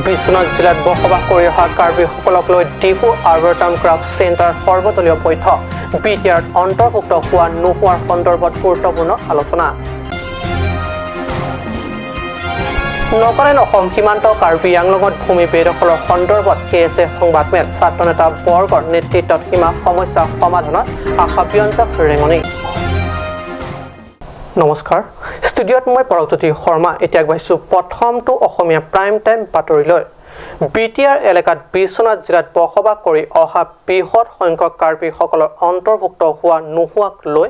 বিশ্বনাথ জিলাত বসবাস কৰি অহা কাৰ্বিসকলক লৈ ডিফু আৰ্বৰেটাম ক্ৰাফ্ট চেণ্টাৰ সৰ্বদলীয় বৈঠক। বিটিআৰত অন্তৰ্ভুক্ত হোৱা নোহোৱাৰ সন্দৰ্ভত গুৰুত্বপূৰ্ণ আলোচনা। নগালেণ্ড অসম সীমান্ত কাৰ্বি আংলঙত ভূমি বেদখলৰ সন্দৰ্ভত কেএছএ সংবাদমেল। ছাত্ৰ নেতা বৰ্গৰ নেতৃত্বত সীমা সমস্যা সমাধানত আশাব্যঞ্জক ৰেঙনি। নমস্কাৰ, ষ্টুডিঅ'ত মই পৰকজ্যোতি শৰ্মা। এতিয়া আগবাঢ়িছোঁ প্ৰথমটো অসমীয়া প্ৰাইম টাইম বাতৰিলৈ। বিটিআৰ এলেকাত বিশ্বনাথ জিলাত বসবাস কৰি অহা বৃহৎ সংখ্যক কাৰ্বিসকলৰ অন্তৰ্ভুক্ত হোৱা নোহোৱাক লৈ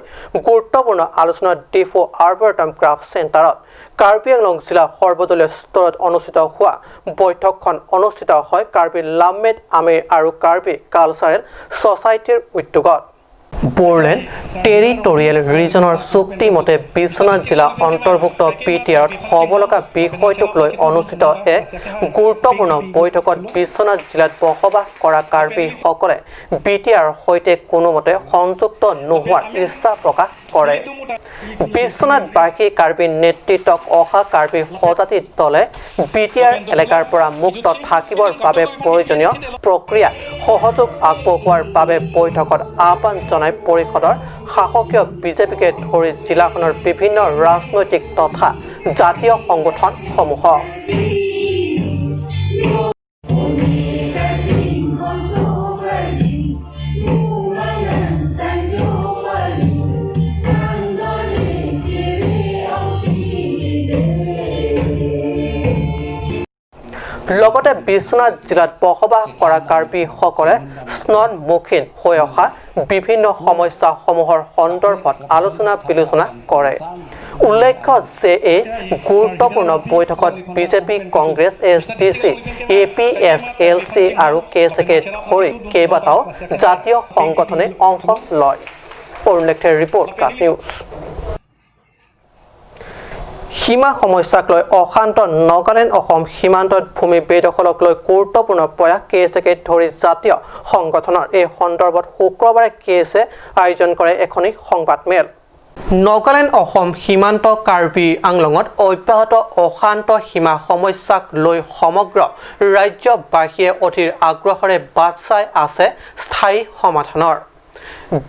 গুৰুত্বপূৰ্ণ আলোচনা ডিফু আৰ্বৰেটাম ক্ৰাফ্ট চেণ্টাৰত। কাৰ্বি আংলং জিলা সৰ্বদলীয় স্তৰত অনুষ্ঠিত হোৱা বৈঠকখন অনুষ্ঠিত হয় কাৰ্বি লামমেড আমেৰ আৰু কাৰ্বি কালচাৰেল ছ'চাইটিৰ উদ্যোগত। বড়োলেণ্ড টেৰিটৰিয়েল ৰিজনৰ চুক্তি মতে বিশ্বনাথ জিলা অন্তৰ্ভুক্ত বিটিআৰত হ'ব লগা বিষয়টোক লৈ অনুষ্ঠিত এক গুৰুত্বপূৰ্ণ বৈঠকত বিশ্বনাথ জিলাত বসবাস কৰা কাৰ্বিসকলে বিটিআৰৰ সৈতে কোনোমতে সংযুক্ত নোহোৱাৰ ইচ্ছা প্ৰকাশ কৰে। বিশ্বনাথবাসী কাৰ্বি নেতৃত্বক অহা কাৰ্বি সজাতি দলে বিটিআৰ এলেকাৰ পৰা মুক্ত থাকিবৰ বাবে প্ৰয়োজনীয় প্ৰক্ৰিয়াত সহযোগ আগবঢ়োৱাৰ বাবে বৈঠকত আহ্বান জনাই পৰিষদৰ শাসকীয় বিজেপিকে ধৰি জিলাখনৰ বিভিন্ন ৰাজনৈতিক তথা জাতীয় সংগঠনসমূহক। লগতে বিশ্বনাথ জিলাত বসবাস কৰা কাৰ্বিসকলে সন্মুখীন হৈ অহা বিভিন্ন সমস্যাসমূহৰ সন্দৰ্ভত আলোচনা বিলোচনা কৰে। উল্লেখ্য যে এই গুৰুত্বপূৰ্ণ বৈঠকত বিজেপি, কংগ্ৰেছ, এছডিচি, এপিএছএলচি আৰু কেএছএকে ধৰি কেইবাটাও জাতীয় সংগঠনে অংশ লয়। অৰুণ লেখেৰ ৰিপৰ্ট, কাট নিউজ। সীমা সমস্যাক লৈ অশান্ত নগালেণ্ড অসম সীমান্তত ভূমি বেদখলক লৈ গুৰুত্বপূৰ্ণ প্ৰয়াস কেএছএকে ধৰি জাতীয় সংগঠনৰ। এই সন্দৰ্ভত শুক্ৰবাৰে কেএছএ আয়োজন কৰে এখনি সংবাদমেল। নগালেণ্ড অসম সীমান্ত কাৰ্বি আংলঙত অব্যাহত অশান্ত সীমা সমস্যাক লৈ সমগ্ৰ ৰাজ্যবাসীয়ে অধীৰ আগ্ৰহেৰে বাট চাই আছে স্থায়ী সমাধানৰ।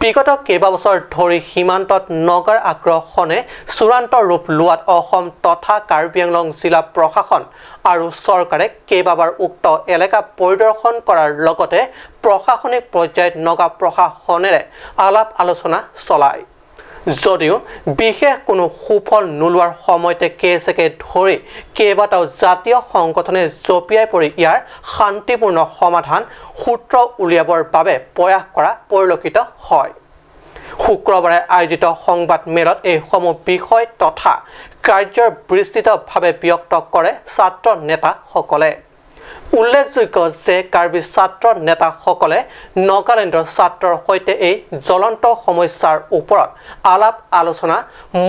বিগত কেইবাবছৰ ধৰি সীমান্তত নগাৰ আগ্ৰাসনে চূড়ান্ত ৰূপ লোৱাত অসম তথা কাৰ্বি আংলং জিলা প্ৰশাসন আৰু চৰকাৰে কেইবাবাৰ উক্ত এলেকা পৰিদৰ্শন কৰাৰ লগতে প্ৰশাসনিক পৰ্যায়ত নগা প্ৰশাসনেৰে আলাপ আলোচনা চলায় যদিও বিশেষ কোনো সুফল নোলোৱাৰ সময়তে কেএছএকে ধৰি কেইবাটাও জাতীয় সংগঠনে জঁপিয়াই পৰি ইয়াৰ শান্তিপূৰ্ণ সমাধান সূত্ৰ উলিয়াবৰ বাবে প্ৰয়াস কৰা পৰিলক্ষিত হয়। শুক্ৰবাৰে আয়োজিত সংবাদ মেলত এইসমূহ বিষয় তথা কাৰ্যৰ বিস্তৃতভাৱে ব্যক্ত কৰে ছাত্ৰ নেতাসকলে। উল্লেখযোগ্য যে কাৰ্বি ছাত্ৰ নেতাসকলে নগালেণ্ডৰ ছাত্ৰৰ সৈতে এই জ্বলন্ত সমস্যাৰ ওপৰত আলাপ আলোচনা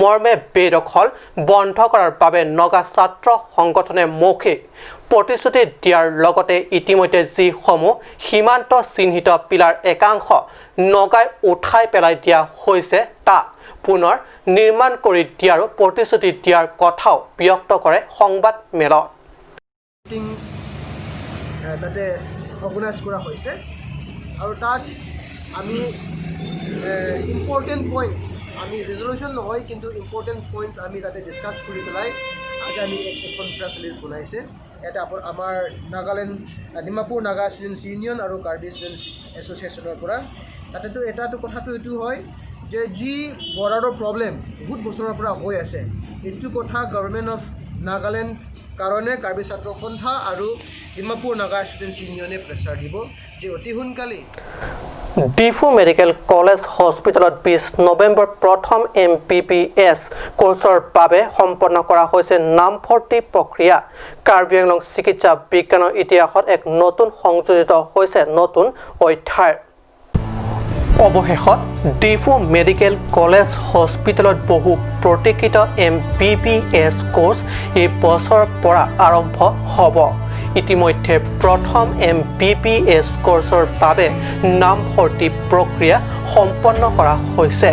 মৰ্মে বেদখল বন্ধ কৰাৰ বাবে নগা ছাত্ৰ সংগঠনে মৌখিক প্ৰতিশ্ৰুতি দিয়াৰ লগতে ইতিমধ্যে যিসমূহ সীমান্ত চিহ্নিত পিলাৰ একাংশ নগাই উঠাই পেলাই দিয়া হৈছে, তাক পুনৰ নিৰ্মাণ কৰি দিয়াৰো প্ৰতিশ্ৰুতি দিয়াৰ কথাও ব্যক্ত কৰে সংবাদ মেলত। মিটিং তাতে অৰ্গেনাইজ কৰা হৈছে আৰু তাত আমি ইম্পৰ্টেণ্ট পইণ্টছ, আমি ৰিজলিউশ্যন নহয়, কিন্তু ইম্পৰ্টেণ্ট পইণ্টছ আমি তাতে ডিছকাছ কৰি পেলাই আজি আমি এখন প্ৰেছ ৰিলিজ বনাইছে। ইয়াতে আমাৰ নাগালেণ্ড ডিমাপুৰ নাগা ষ্টুডেণ্টছ ইউনিয়ন আৰু কাৰ্বি ষ্টুডেণ্টছ এছ'চিয়েশ্যনৰ পৰা তাতেতো এটাটো কথাটো এইটো হয় যে যি বৰ্ডাৰৰ প্ৰব্লেম বহুত বছৰৰ পৰা হৈ আছে, এইটো কথা গভৰ্ণমেণ্ট অফ নাগালেণ্ড কাৰণে কাৰ্বি ছাত্ৰ সন্থা আৰু ডিমাপুৰ নাগা ষ্টুডেণ্টছ ইউনিয়নে প্ৰেছাৰ দিব যে অতি সোনকালেই ডিফু মেডিকেল কলেজ হস্পিটেলত 20 নৱেম্বৰ প্ৰথম এমবিবিএছ কোৰ্চৰ বাবে সম্পন্ন কৰা হৈছে নামভৰ্তি প্ৰক্ৰিয়া। কাৰ্বি আংলং চিকিৎসা বিজ্ঞানৰ ইতিহাসত এক নতুন সংযোজিত হৈছে নতুন অধ্যায়। অৱশেষত ডিফু মেডিকেল কলেজ হস্পিটেলত বহু প্ৰতীক্ষিত এমবিবিএছ কোৰ্চ এই বছৰৰ পৰা আৰম্ভ হ'ব। ইতিমধ্যে প্ৰথম এমবিবিএছ কোৰ্চৰ বাবে নামভৰ্তি প্ৰক্ৰিয়া সম্পন্ন কৰা হৈছে।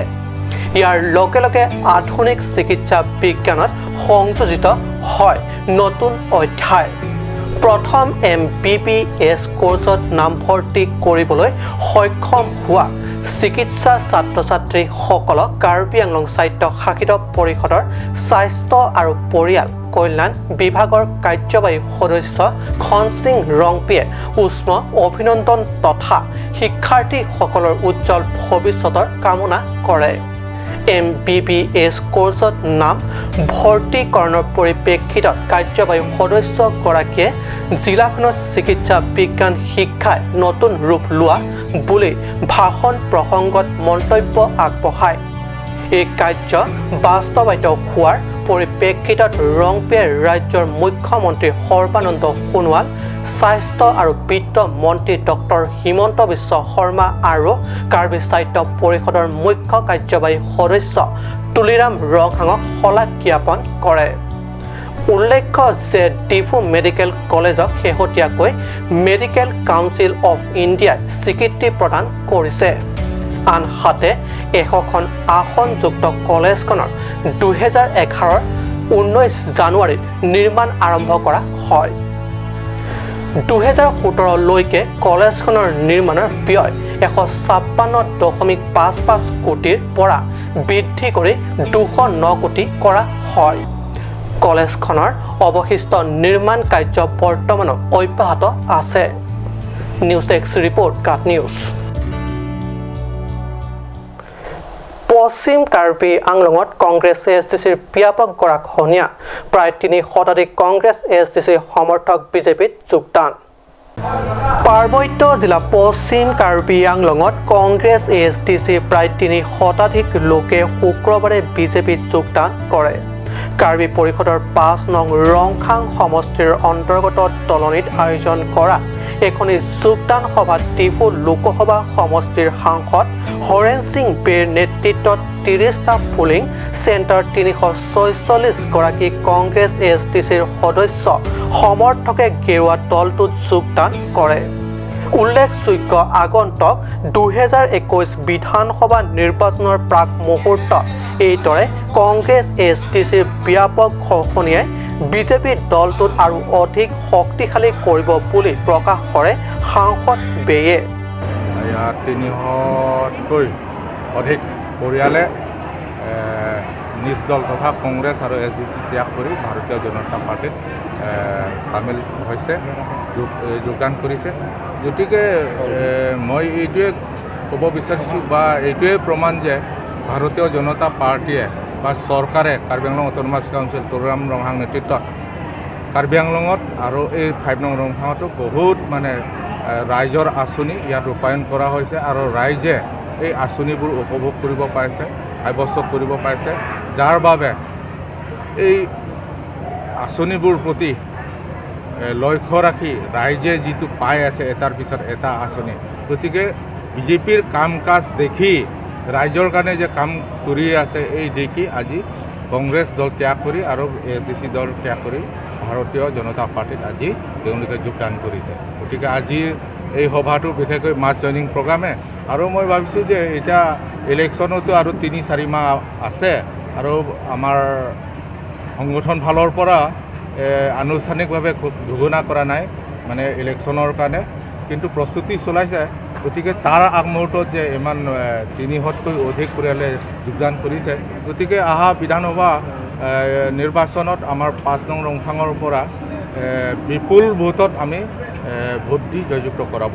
ইয়াৰ লগে লগে আধুনিক চিকিৎসা বিজ্ঞানত সংযোজিত হয় নতুন অধ্যায়। প্ৰথম MBBS কোৰ্চত নামভৰ্তি কৰিবলৈ সক্ষম হোৱা চিকিৎসা ছাত্ৰ ছাত্ৰীসকলক কাৰ্বি আংলং স্বায়ত্তশাসিত পৰিষদৰ স্বাস্থ্য আৰু পৰিয়াল কল্যাণ বিভাগৰ কাৰ্যবাহী সদস্য খনসিং ৰংপিয়ে উষ্ম অভিনন্দন তথা শিক্ষাৰ্থীসকলৰ উজ্জ্বল ভৱিষ্যতৰ কামনা কৰে। MBBS কোৰ্চত নাম ভৰ্তিকৰণৰ পৰিপ্ৰেক্ষিতত কাৰ্যবাহী সদস্যগৰাকীয়ে জিলাখনৰ চিকিৎসা বিজ্ঞান শিক্ষাই নতুন ৰূপ লোৱা বুলি ভাষণ প্ৰসংগত মন্তব্য আগবঢ়ায়। এই কাৰ্য বাস্তৱায়িত হোৱাৰ পৰিপ্ৰেক্ষিতত ৰংপিয়ে ৰাজ্যৰ মুখ্যমন্ত্ৰী সৰ্বানন্দ সোণোৱাল, স্বাস্থ্য আৰু বিত্ত মন্ত্ৰী ডক্টৰ হিমন্ত বিশ্ব শৰ্মা আৰু কাৰ্বি স্বায়ত্ত পৰিষদৰ মুখ্য কাৰ্যবাহী সদস্য তুলিৰাম ৰংহাঙক শলাগ জ্ঞাপন কৰে। উল্লেখ্য যে ডিফু মেডিকেল কলেজক শেহতীয়াকৈ মেডিকেল কাউন্সিল অফ ইণ্ডিয়াই স্বীকৃতি প্ৰদান কৰিছে। আনহাতে 100খন আসনযুক্ত কলেজখনৰ 2011 19 জানুৱাৰীত নিৰ্মাণ আৰম্ভ কৰা হয়। 2017লৈকে কলেজখনৰ নিৰ্মাণৰ ব্যয় 156.55 কোটিৰ পৰা বৃদ্ধি কৰি 209 কোটি কৰা হয়। কলেজখনৰ অৱশিষ্ট নিৰ্মাণ কাৰ্য বৰ্তমানো অব্যাহত আছে। News desk report, Cut News. পশ্চিম কাৰ্বি আংলঙত কংগ্ৰেছ SDCৰ ব্যাপক গৰাখহনীয়া। প্ৰায় 3 শতাধিক কংগ্ৰেছ SDCৰ সমৰ্থক বিজেপিত যোগদান। পাৰ্বত্য জিলা পশ্চিম কাৰ্বি আংলঙত কংগ্ৰেছ SDCৰ প্ৰায় 3 শতাধিক লোকে শুক্ৰবাৰে বিজেপিত যোগদান কৰে। কাৰ্বি পৰিষদৰ 5 নং ৰংখাং সমষ্টিৰ অন্তৰ্গত দলনিত আয়োজন কৰা এখনি যোগদান সভাত ডিফু লোকসভা সমষ্টিৰ সাংসদ হৰেণ সিং বেৰ নেতৃত্বত 30টা পোলিং চেণ্টাৰ 346 গৰাকী কংগ্ৰেছ SDCৰ সদস্য সমৰ্থকে গেৰুৱা দলটোত যোগদান কৰে। উল্লেখযোগ্য আগন্তুক 2021 বিধানসভা নিৰ্বাচনৰ প্ৰাক মুহূৰ্তত এইদৰে কংগ্ৰেছ SDCৰ ব্যাপক খহনীয়াই বিজেপি দলটোত আৰু অধিক শক্তিশালী কৰিব বুলি প্ৰকাশ কৰে সাংসদ বেয়ে। ইয়াত 300তকৈ অধিক পৰিয়ালে নিজ দল তথা কংগ্ৰেছ আৰু SDC ত্যাগ কৰি ভাৰতীয় জনতা পাৰ্টীত চামিল হৈছে, যোগদান কৰিছে। গতিকে মই এইটোৱে ক'ব বিচাৰিছোঁ বা এইটোৱে প্ৰমাণ যে ভাৰতীয় জনতা পাৰ্টীয়ে বা চৰকাৰে কাৰ্বি আংলং অট'নমাছ কাউন্সিল তুলিৰাম ৰংহাং নেতৃত্বত কাৰ্বি আংলঙত আৰু এই 5 নং ৰংহাঙতো বহুত মানে ৰাইজৰ আঁচনি ইয়াত ৰূপায়ণ কৰা হৈছে আৰু ৰাইজে এই আঁচনিবোৰ উপভোগ কৰিব পাৰিছে, সাব্যস্ত কৰিব পাৰিছে, যাৰ বাবে এই আঁচনিবোৰ প্ৰতি লক্ষ্য ৰাখি ৰাইজে যিটো পাই আছে এটাৰ পিছত এটা আঁচনি, গতিকে বিজেপিৰ কাম কাজ দেখি ৰাইজৰ কাৰণে যে কাম কৰি আছে এই দেখি আজি কংগ্ৰেছ দল ত্যাগ কৰি আৰু SDC দল ত্যাগ কৰি ভাৰতীয় জনতা পাৰ্টীত আজি তেওঁলোকে যোগদান কৰিছে। গতিকে আজিৰ এই সভাটো বিশেষকৈ মাছ জইনিং প্ৰগ্ৰামে আৰু মই ভাবিছোঁ যে এতিয়া ইলেকশ্যনতো আৰু 3-4 মাহ আছে আৰু আমাৰ সংগঠন ফালৰ পৰা আনুষ্ঠানিকভাৱে খুব ঘোষণা কৰা নাই মানে ইলেকশ্যনৰ কাৰণে, কিন্তু প্ৰস্তুতি চলাইছে। গতিকে তাৰ আগমুহূৰ্তত যে ইমান 300তকৈ অধিক পৰিয়ালে যোগদান কৰিছে, গতিকে অহা বিধানসভা নিৰ্বাচনত আমাৰ 5 নং ৰংখাঙৰ পৰা বিপুল ভোটত আমি ভোট দি জয়যুক্ত কৰাব।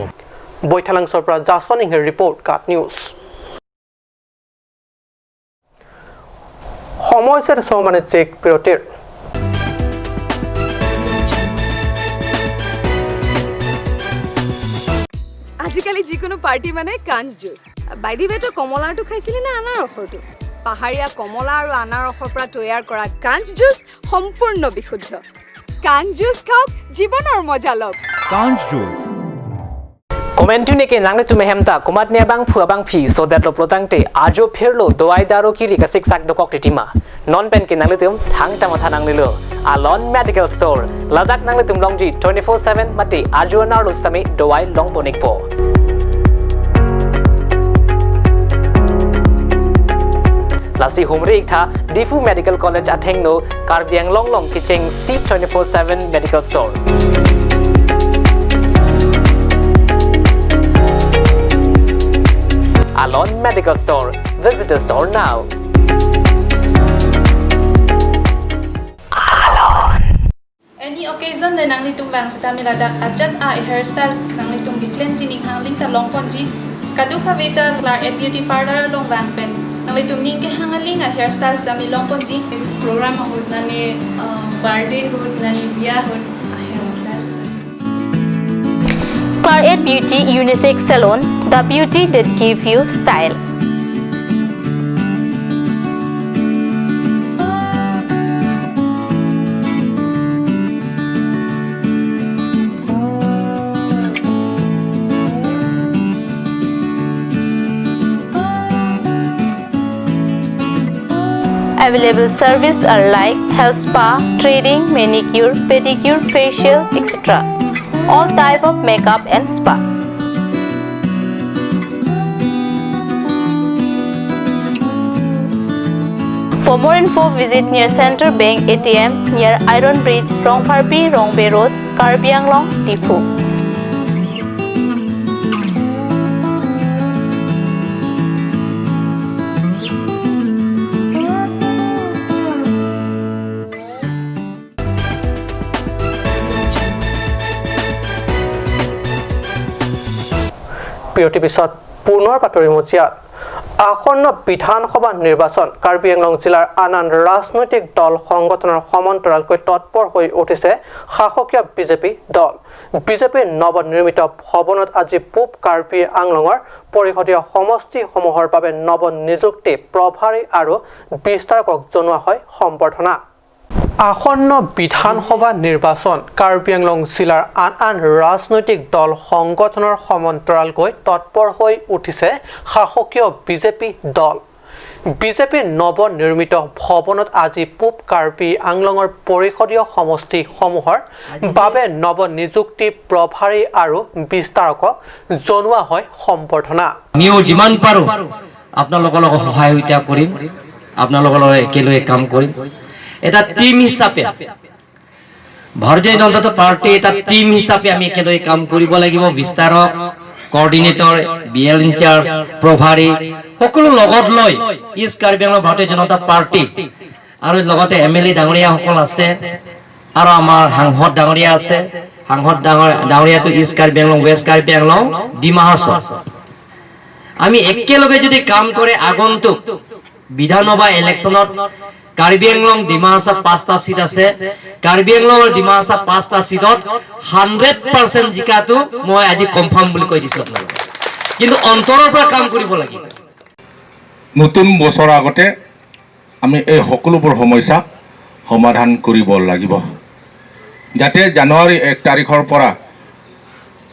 বৈঠালাংছৰ পৰা জাছন ইংহেৰ ৰিপৰ্ট, কাট নিউজ। সময় হৈছে বাণিজ্যিক বিৰতিৰ। আজিকালি যিকোনো পাৰ্টি মানে কাঞ্চ জুচ। বাই the ৱে, তই কমলাৰটো খাইছিলি নে আনাৰসৰটো? পাহাৰীয়া কমলা আৰু আনাৰসৰ পৰা তৈয়াৰ কৰা কাঞ্চ জুচ সম্পূৰ্ণ বিশুদ্ধ। কাঞ্চ জুচ খাওক, জীৱনৰ মজা লওক। কাঞ্চ juice. Komentune ke nangle tume hemta kumat ne bang phua bang phi so that lo plotang te ajo pherlo dowai daro ki ri ka sik sak dokok titima non pen ke nangle tum thang ta matha nangle lo alon medical store Ladakh nangle tum longji 24/7 mate ajo nar lo stami dowai long ponik po lasi humri ikha Difu Medical College athengno Karbi Anglong long kicheng C 24/7 medical store. Alon Medical Store. Visit the store now. Any occasion le nang litung bang sita miladak ajat a hairstyle nang litung gi cleansing hang ling ta long pon ji kadu khavita lar a beauty parlor long bang pen nang litung ning ke hangaling a hairstyle sta mi long pon ji program hut nani birthday hut nani biya hut hairstyle. Claret Beauty Unisex Salon, the beauty that give you style. Available services are like health spa, threading, manicure, pedicure, facial, etc. All type of makeup and spa. For more info, visit near Central Bank ATM near Iron Bridge, Rongpharpi, Rongbe Road, Karbi Anglong, Diphu. বিৰতিৰ পিছত পুনৰ বাতৰি মজিয়াত। আসন্ন বিধানসভা নিৰ্বাচন কাৰ্বি আংলং জিলাৰ আন আন ৰাজনৈতিক দল সংগঠনৰ সমান্তৰালকৈ তৎপৰ হৈ উঠিছে শাসকীয় বিজেপি দল। বিজেপিৰ নৱনিৰ্মিত ভৱনত আজি পূব কাৰ্বি আংলঙৰ পৰিষদীয় সমষ্টিসমূহৰ বাবে নৱনিযুক্তি প্ৰভাৰী আৰু বিস্তাৰকক জনোৱা হয় সম্বৰ্ধনা। আসন্ন বিধানসভা নিৰ্বাচন কাৰ্বি আংলং জিলাৰ আন আন ৰাজনৈতিক দল সংগঠনৰ সমান্তৰালকৈ তৎপৰ হৈ উঠিছে শাসকীয় বিজেপি দল। বিজেপিৰ নৱনিৰ্মিত ভৱনত আজি পূব কাৰ্বি আংলঙৰ পৰিষদীয় সমষ্টিসমূহৰ বাবে নৱনিযুক্তি প্ৰভাৰী আৰু বিস্তাৰকক জনোৱা হয় সম্বৰ্ধনা। আমিও যিমান পাৰোঁ আপোনালোকৰ লগত সহায় সহায়তা কৰিম, আপোনালোকৰ লগত একেলগে কাম কৰিম। এটা টিম হিচাপে ভাৰতীয় জনতা পাৰ্টি এটা টিম হিচাপে আমি একেলগে কাম কৰিব লাগিব। বিস্তাৰক, কৰ্ডিনেটৰ, বি এল ইনচাৰ্জ, প্ৰভাৰী সকলো লগত লৈ ইষ্ট কাৰ্বি আংলং ভাৰতীয় জনতা পাৰ্টি আৰু লগতে এম এল এ ডাঙৰীয়াসকল আছে আৰু আমাৰ সাংসদ ডাঙৰীয়া আছে। সাংসদ ডাঙৰীয়াটো ইষ্ট কাৰ্বি আংলং, ৱেষ্ট কাৰ্বি আংলং, ডিমা হাছাও আমি একেলগে যদি কাম কৰে আগন্তুক বিধানসভা ইলেকশ্যনত কাৰ্বি আংলং, ডিমা হাছাও 5টা চিট আছে। কাৰ্বি আংলং আৰু ডিমা হাছাও 5টা চিটত 100% জিকাটো মই আজি কনফাৰ্ম বুলি কৈ দিছোঁ আপোনালোকক। কিন্তু অন্তৰৰ পৰা কাম কৰিব লাগিব। নতুন বছৰৰ আগতে আমি এই সকলোবোৰ সমস্যা সমাধান কৰিব লাগিব, যাতে জানুৱাৰী 1 তাৰিখৰ পৰা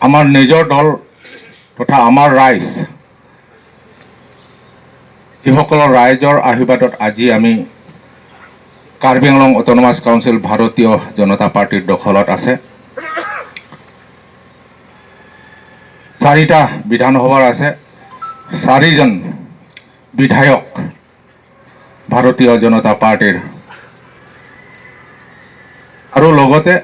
আমাৰ নিজৰ দল তথা আমাৰ ৰাইজ, যিসকলৰ ৰাইজৰ আশীৰ্বাদত আজি আমি কাৰ্বি আংলং অট'নমাছ কাউন্সিল ভাৰতীয় জনতা পাৰ্টীৰ দখলত আছে, 4টা বিধানসভাৰ আছে, 4জন বিধায়ক ভাৰতীয় জনতা পাৰ্টীৰ আৰু লগতে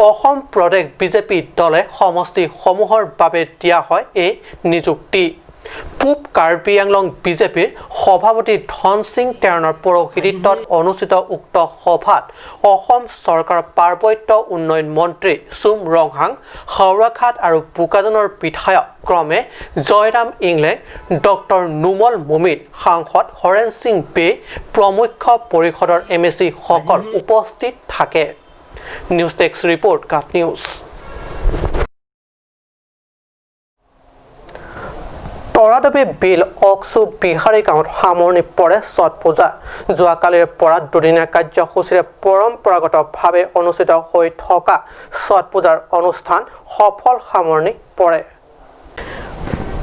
অসম প্ৰদেশ বিজেপি দলে সমষ্টিসমূহৰ বাবে দিয়া হয় এই নিযুক্তি। পূব কাৰ্বি আংলং বিজেপিৰ সভাপতি ধন সিং টেৰণৰ পৌৰোহিত্যত অনুষ্ঠিত উক্ত সভাত অসম চৰকাৰৰ পাৰ্বত্য উন্নয়ন মন্ত্ৰী চুম ৰংহাং, হাওৰাঘাট আৰু বোকাজানৰ বিধায়ক ক্ৰমে জয়ৰাম ইংলে, ডক্টৰ নোমল মুমিন, সাংসদ হৰেণ সিং বে প্ৰমুখ্য পৰিষদৰ এম এ চিসকল উপস্থিত থাকে। নিউজ ডেস্ক ৰিপৰ্ট, কাট নিউজ। তৰাডুবি বিল অক্সু বিহাৰী গাঁৱত সামৰণি পৰে ছট পূজা। যোৱাকালিৰ পৰা দুদিনীয়া কাৰ্যসূচীৰে পৰম্পৰাগতভাৱে অনুষ্ঠিত হৈ থকা ছট পূজাৰ অনুষ্ঠান সফল সামৰণি পৰে।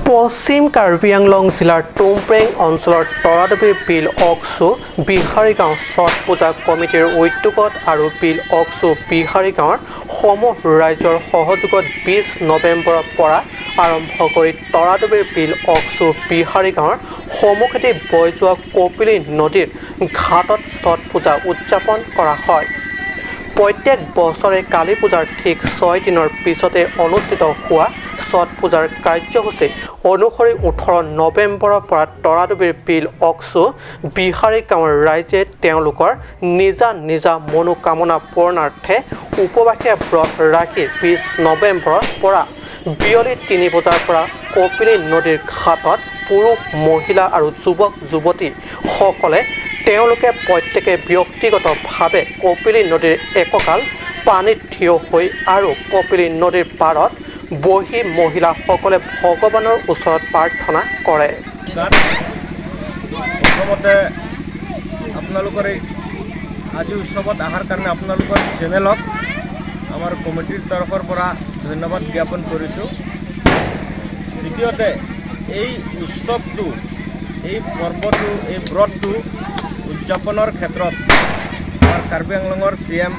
পশ্চিম কাৰ্বি আংলং জিলাৰ টুমপ্ৰেং অঞ্চলৰ তৰাডুবি বিল অক্সু বিহাৰী গাঁও ছট পূজা কমিটিৰ উদ্যোগত আৰু বিল অক্সু বিহাৰী গাঁৱৰ সমূহ ৰাইজৰ সহযোগত 20 নৱেম্বৰৰ পৰা আৰম্ভ কৰি তৰাডুবিৰ বিল অক্সু বিহাৰী গাঁৱৰ সন্মুখেদি বৈ যোৱা কপিলী নদীৰ ঘাটত ছট পূজা উদযাপন কৰা হয়। প্ৰত্যেক বছৰে কালী পূজাৰ ঠিক 6 দিনৰ পিছতে অনুষ্ঠিত হোৱা ছট পূজাৰ কাৰ্যসূচী অনুসৰি 18 নৱেম্বৰৰ পৰা তৰাডুবিৰ বিল অক্সু বিহাৰী গাঁৱৰ ৰাইজে তেওঁলোকৰ নিজা নিজা মনোকামনা পূৰণাৰ্থে উপবাসে ব্ৰত ৰাখি 20 নৱেম্বৰৰ পৰা বিয়লি 3 বজাৰ পৰা কপিলী নদীৰ ঘাটত পুৰুষ, মহিলা আৰু যুৱক যুৱতীসকলে তেওঁলোকে প্ৰত্যেকে ব্যক্তিগতভাৱে কপিলী নদীৰ একঁকাল পানীত থিয় হৈ আৰু কপিলী নদীৰ পাৰত বহি মহিলাসকলে ভগৱানৰ ওচৰত প্ৰাৰ্থনা কৰে। প্ৰথমতে আপোনালোকৰ এই আজি উৎসৱত অহাৰ কাৰণে আপোনালোকৰ চেনেলক আমাৰ কমিটিৰ তৰফৰ পৰা ধন্যবাদ জ্ঞাপন কৰিছোঁ। দ্বিতীয়তে এই উৎসৱটো, এই পৰ্বটো, এই ব্ৰতটো উদযাপনৰ ক্ষেত্ৰত আমাৰ কাৰ্বি আংলঙৰ CM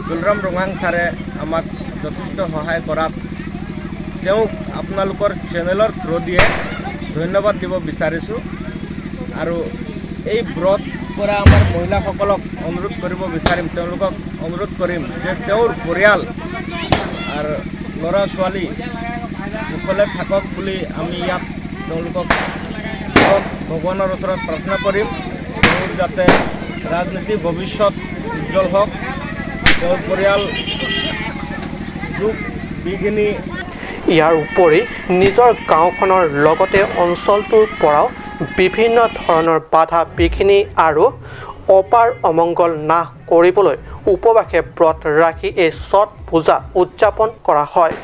Tuliram Ronghang ছাৰে আমাক যথেষ্ট সহায় কৰাত তেওঁক আপোনালোকৰ চেনেলৰ থ্ৰু দিয়ে ধন্যবাদ দিব বিচাৰিছোঁ। আৰু এই ব্ৰত কৰা আমাৰ মহিলাসকলক অনুৰোধ কৰিব বিচাৰিম, তেওঁলোকক অনুৰোধ কৰিম যে তেওঁৰ পৰিয়াল আৰু ল'ৰা ছোৱালী কুশলে থাকক বুলি আমি ইয়াত তেওঁলোকক ভগৱানৰ ওচৰত প্ৰাৰ্থনা কৰিম। তেওঁৰ যাতে ৰাজনীতি ভৱিষ্যত উজ্জ্বল হওক, তেওঁৰ পৰিয়াল দুখ বিঘিনি। ইয়াৰ উপৰি নিজৰ গাঁওখনৰ লগতে অঞ্চলটোৰ পৰাও বিভিন্ন ধৰণৰ বাধা বিঘিনি আৰু অপাৰ অমংগল নাশ কৰিবলৈ উপবাসে ব্ৰত ৰাখি এই ছট পূজা উদযাপন কৰা হয়।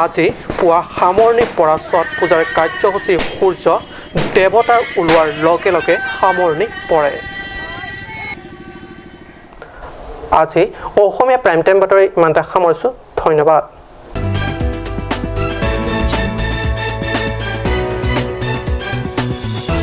আজি পুৱা সামৰণি পৰা ছট পূজাৰ কাৰ্যসূচী সূৰ্য দেৱতাৰ ওলোৱাৰ লগে লগে সামৰণি পৰে। আজি অসমীয়া প্ৰাইম টাইম বাতৰি ইমানতে সামৰিছোঁ। ধন্যবাদ।